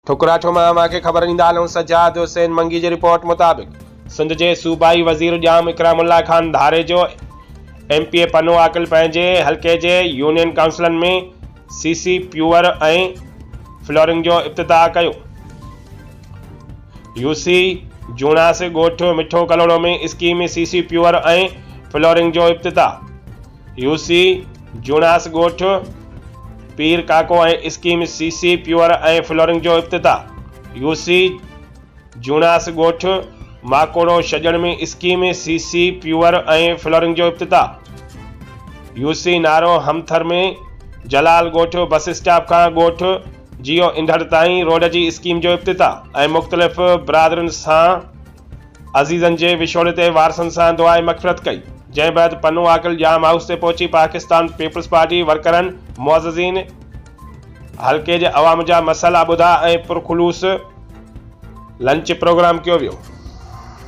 ٺڪراٺو مان اوهان کي خبر ڏيندا هلون سجاد حسين منگي جي رپورٽ مطابق سنڌ جي صوبائي وزير Jam Ikram Ullah Khan Dharejo M P A Pano Aqil پنهنجي حلقي جي يونين ڪائونسلن ۾ سي سي پيور ۽ فلورنگ جو افتتاح ڪيو. يو سي جوڻاس ڳوٺ Mitho Kalhoro ۾ scheme C C paver ۽ flooring جو افتتاح. يو سي جوڻاس ڳوٺ Pir Kako ۽ scheme C C paver ۽ flooring جو افتتاح، يو سي جوڻاس ڳوٺ ماڪوڙو شڄڻ ۾ scheme C C paver ۽ flooring جو افتتاح، يو سي نارو همٿر ۾ جلال ڳوٺ بس اسٽاپ کان ڳوٺ جيو انڌڙ تائين روڊ جي اسڪيم جو افتتاح ۽ مختلف برادرين سان عزيزن جي وڇوڙي تي وارثن سان دعائي مغفرت ڪئي، جنهن بعد پنو عاقل ڄام هائوس تي پهچي پاڪستان پيپلز پارٽي ورڪرن، معززين، حلقي جي عوام جا مسئلا ٻڌا ۽ پرخلوص لنچ پروگرام ڪيو ويو.